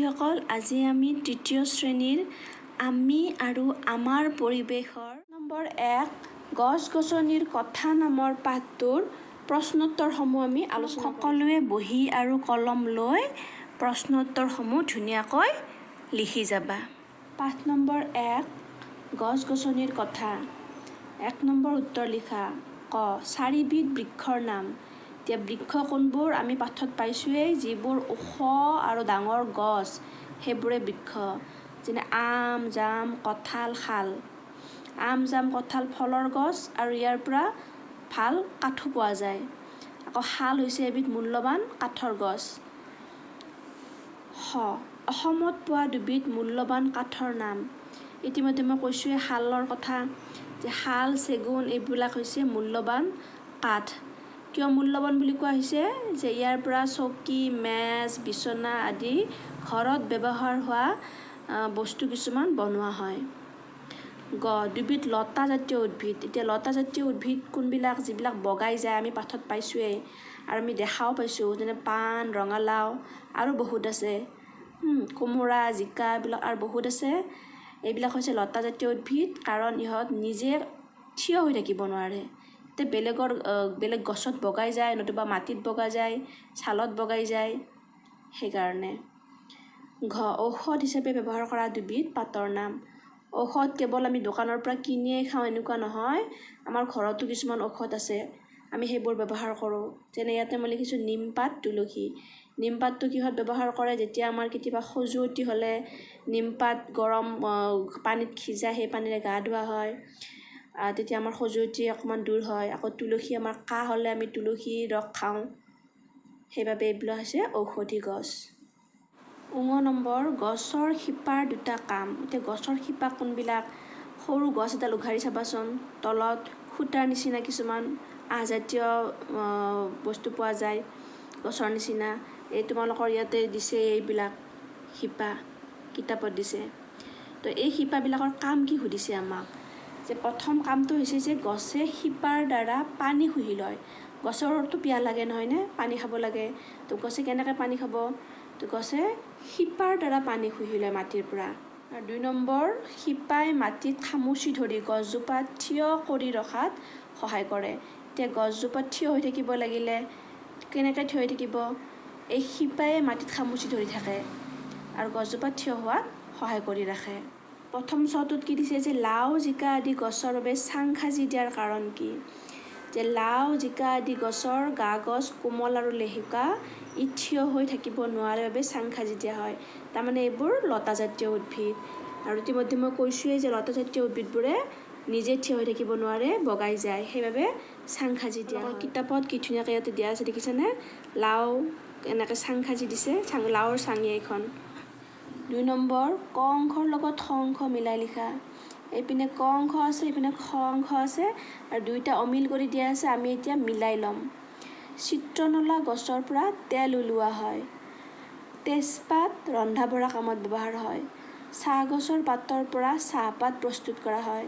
ছাত্ৰীসকল, আজি আমি তৃতীয় শ্ৰেণীৰ আমি আৰু আমাৰ পৰিৱেশৰ নম্বৰ 1 গছ গছনিৰ কথা নামৰ পাঠটোৰ প্ৰশ্নোত্তৰসমূহ আমি আলোচনা। সকলোৱে বহী আৰু কলম লৈ প্ৰশ্নোত্তৰসমূহ ধুনীয়াকৈ লিখি যাবা। পাঠ নম্বৰ 1 গছ গছনিৰ কথা। 1 নম্বৰ উত্তৰ লিখা। ক, চাৰিবিধ বৃক্ষৰ নাম। এতিয়া বৃক্ষ কোনবোৰ আমি পাঠত পাইছোঁৱেই, যিবোৰ ওখ আৰু ডাঙৰ গছ সেইবোৰে বৃক্ষ, যেনে আম, জাম, কঁঠাল, শাল। আম, জাম, কঁঠাল ফলৰ গছ আৰু ইয়াৰ পৰা ভাল কাঠো পোৱা যায়। আকৌ শাল হৈছে এবিধ মূল্যৱান কাঠৰ গছ। খ, অসমত পোৱা দুবিধ মূল্যৱান কাঠৰ নাম। ইতিমধ্যে মই কৈছোঁৱেই শালৰ কথা, যে শাল, চেগুন এইবিলাক হৈছে মূল্যৱান কাঠ। কিয় মূল্যৱান বুলি কোৱা হৈছে? যে ইয়াৰ পৰা চকী, মেজ, বিচনা আদি ঘৰত ব্যৱহাৰ হোৱা বস্তু কিছুমান বনোৱা হয়। গ, দুবিধ লতাজাতীয় উদ্ভিদ। এতিয়া লতাজাতীয় উদ্ভিদ কোনবিলাক? যিবিলাক বগাই যায়, আমি পাঠত পাইছোঁৱেই আৰু আমি দেখাও পাইছোঁ, যেনে পাণ, ৰঙালাও আৰু বহুত আছে, কোমোৰা, জিকা এইবিলাক আৰু বহুত আছে। এইবিলাক হৈছে লতাজাতীয় উদ্ভিদ, কাৰণ ইহঁত নিজে থিয় হৈ থাকিব নোৱাৰে, এতিয়া বেলেগৰ বেলেগ গছত বগাই যায়, নতুবা মাটিত বগাই যায়, ছালত বগাই যায়, সেইকাৰণে। ঘ, ঔষধ হিচাপে ব্যৱহাৰ কৰা দুবিধ পাতৰ নাম। ঔষধ কেৱল আমি দোকানৰ পৰা কিনিয়েই খাওঁ এনেকুৱা নহয়, আমাৰ ঘৰতো কিছুমান ঔষধ আছে, আমি সেইবোৰ ব্যৱহাৰ কৰোঁ। যেনে ইয়াতে মই লিখিছোঁ নিমপাত, তুলসী। নিমপাতটো কিহত ব্যৱহাৰ কৰে? যেতিয়া আমাৰ কেতিয়াবা খজুৱতি হ'লে নিমপাত গৰম পানীত সিজাই সেই পানীৰে গা ধোৱা হয়, তেতিয়া আমাৰ খজুৱতি অকণমান দূৰ হয়। আকৌ তুলসী, আমাৰ কাহ হ'লে আমি তুলসী ৰস খাওঁ, সেইবাবে এইবিলাক হৈছে ঔষধি গছ। ঙ নম্বৰ, গছৰ শিপাৰ দুটা কাম। এতিয়া গছৰ শিপা কোনবিলাক? সৰু গছ এডাল উঘাৰি চাবাচোন, তলত সূতাৰ নিচিনা কিছুমান আহজাতীয় বস্তু পোৱা যায় গছৰ নিচিনা। এই তোমালোকৰ ইয়াতে দিছে এইবিলাক শিপা, কিতাপত দিছে। তো এই শিপাবিলাকৰ কাম কি সুধিছে আমাক? যে প্ৰথম কামটো হৈছে যে গছে শিপাৰ দ্বাৰা পানী শুহি লয়। গছৰতো পিয়াহ লাগে নহয়নে? পানী খাব লাগে। তো গছে কেনেকৈ পানী খাব? তো গছে শিপাৰ দ্বাৰা পানী শুহি লয় মাটিৰ পৰা। আৰু 2 নম্বৰ, শিপাই মাটিত খামুচি ধৰি গছজোপা থিয় কৰি ৰখাত সহায় কৰে। এতিয়া গছজোপা থিয় হৈ থাকিব লাগিলে কেনেকৈ থিয় হৈ থাকিব? এই শিপাই মাটিত খামুচি ধৰি থাকে আৰু গছজোপা থিয় হোৱাত সহায় কৰি ৰাখে। প্ৰথম চটোত কি দিছে? যে লাও, জিকা আদি গছৰ বাবে চাং সাজি দিয়াৰ কাৰণ কি? যে লাও, জিকা আদি গছৰ গা গছ কোমল আৰু লেহুকা, ই থিয় হৈ থাকিব নোৱাৰে বাবে চাং সাজি দিয়া হয়। তাৰমানে এইবোৰ লতাজাতীয় উদ্ভিদ। আৰু ইতিমধ্যে মই কৈছোঁৱেই যে লতাজাতীয় উদ্ভিদবোৰে নিজে থিয় হৈ থাকিব নোৱাৰে, বগাই যায়, সেইবাবে চাং সাজি দিয়া হয়। কিতাপত কি ধুনীয়াকৈ ইয়াতে দিয়া আছে দেখিছেনে? লাও এনেকৈ চাং সাজি দিছে, চাং, লাওৰ চাঙি এইখন। 2 নম্বৰ, ক অংশৰ লগত খ অংশ মিলাই লিখা। এইপিনে ক অংশ আছে, এইপিনে খ অংশ আছে, আৰু দুইটা অমিল কৰি দিয়া আছে, আমি এতিয়া মিলাই ল'ম। চিত্ৰনলা গছৰ পৰা তেল ওলোৱা হয়। তেজপাত ৰন্ধা বঢ়া কামত ব্যৱহাৰ হয়। চাহ গছৰ পাতৰ পৰা চাহপাত প্ৰস্তুত কৰা হয়।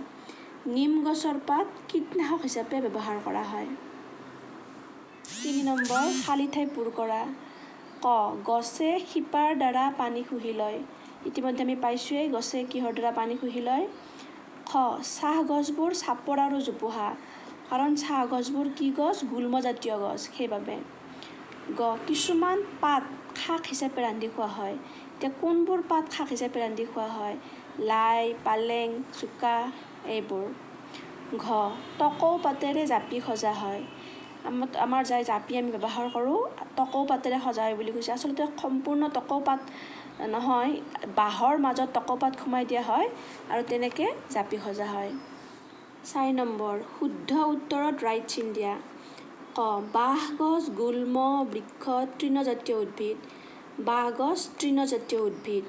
নিম গছৰ পাত কীটনাশক হিচাপে ব্যৱহাৰ কৰা হয়। 3 নম্বৰ, খালী ঠাই পূৰ কৰা। ক, গছে শিপাৰ দ্বাৰা পানী শুহি লয়। ইতিমধ্যে আমি পাইছোঁৱেই গছে কিহৰ দ্বাৰা পানী শুহি লয়। খ, চাহ গছবোৰ চাপৰ আৰু জোপোহা, কাৰণ চাহ গছবোৰ কি গছ? গুল্মজাতীয় গছ, সেইবাবে। গ, কিছুমান পাত শাক হিচাপে ৰান্ধি খোৱা হয়। এতিয়া কোনবোৰ পাত শাক হিচাপে ৰান্ধি খোৱা হয়? লাই, পালেং, চুকা এইবোৰ। ঘ, টকৌ পাতেৰে জাপি সজা হয়। আমাৰ যাই জাপি আমি ব্যৱহাৰ কৰোঁ, টকৌ পাতেৰে সজা হয় বুলি কৈছে। আচলতে সম্পূৰ্ণ টকৌ পাত নহয়, বাঁহৰ মাজত টকৌ পাত সোমাই দিয়া হয় আৰু তেনেকৈ জাপি সজা হয়। 4 নম্বৰ, শুদ্ধ উত্তৰত ৰাইট চিন দিয়া। ক, বাঁহ গছ গুল্ম বৃক্ষ তৃণজাতীয় উদ্ভিদ। বাঁহ গছ তৃণজাতীয় উদ্ভিদ।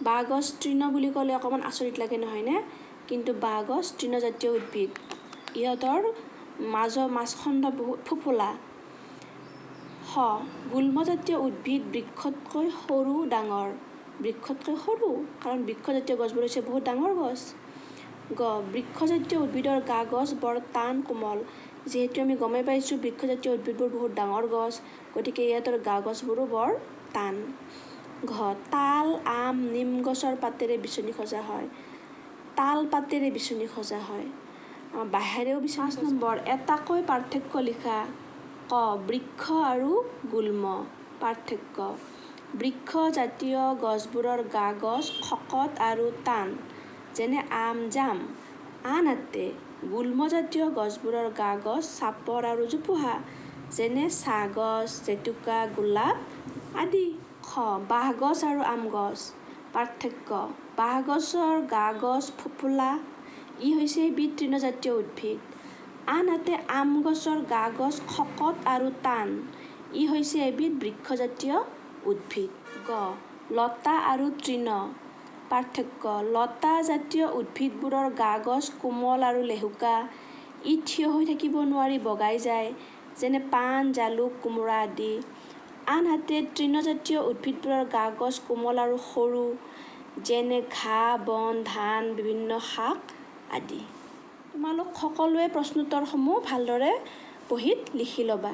বাঁহ গছ তৃণ বুলি ক'লে অকণমান আচৰিত লাগে নহয়নে? কিন্তু বাঁহ গছ তৃণজাতীয় উদ্ভিদ, ইহঁতৰ মাজৰ মাছখণ্ড বহুত ফোপোলা। খ, গুল্মজাতীয় উদ্ভিদ বৃক্ষতকৈ সৰু ডাঙৰ। বৃক্ষতকৈ সৰু, কাৰণ বৃক্ষজাতীয় গছবোৰ হৈছে বহুত ডাঙৰ গছ। গ, বৃক্ষজাতীয় উদ্ভিদৰ গা গছ বৰ টান কোমল। যিহেতু আমি গমেই পাইছোঁ বৃক্ষজাতীয় উদ্ভিদবোৰ বহুত ডাঙৰ গছ, গতিকে ইহঁতৰ গা গছবোৰো বৰ টান। ঘ তাল, আম, নিম গছৰ পাতেৰে বিচনী সজা হয়। তাল পাতেৰে বিচনী সজা হয়। বাঁহেৰেও বিচনী। 5 নম্বৰ, এটাকৈ পাৰ্থক্য লিখা। ক বৃক্ষ আৰু গুল্ম পাৰ্থক্য। বৃক্ষজাতীয় গছবোৰৰ গা গছ শকত আৰু টান, যেনে আম, জাম। আনহাতে গুল্মজাতীয় গছবোৰৰ গা গছ চাপৰ আৰু জোপোহা, যেনে চাহগছ, জেতুকা, গোলাপ আদি। খ বাঁহগছ আৰু আম গছ পাৰ্থক্য। বাঁহগছৰ গা গছ ফোপোলা, ই হৈছে এবিধ তৃণজাতীয় উদ্ভিদ। আনহাতে আম গছৰ গা গছ শকত আৰু টান, ই হৈছে এবিধ বৃক্ষজাতীয় উদ্ভিদ। গ লতা আৰু তৃণ পাৰ্থক্য। লতা জাতীয় উদ্ভিদবোৰৰ গা গছ কোমল আৰু লেহুকা, ই থিয় হৈ থাকিব নোৱাৰি বগাই যায়, যেনে পাণ, জালুক, কোমোৰা আদি। আনহাতে তৃণজাতীয় উদ্ভিদবোৰৰ গা গছ কোমল আৰু সৰু, যেনে ঘাঁহ, বন, ধান, বিভিন্ন শাক আদি। তোমালোক সকলোৱে প্ৰশ্নোত্তৰসমূহ ভালদৰে বহীত লিখি ল'বা।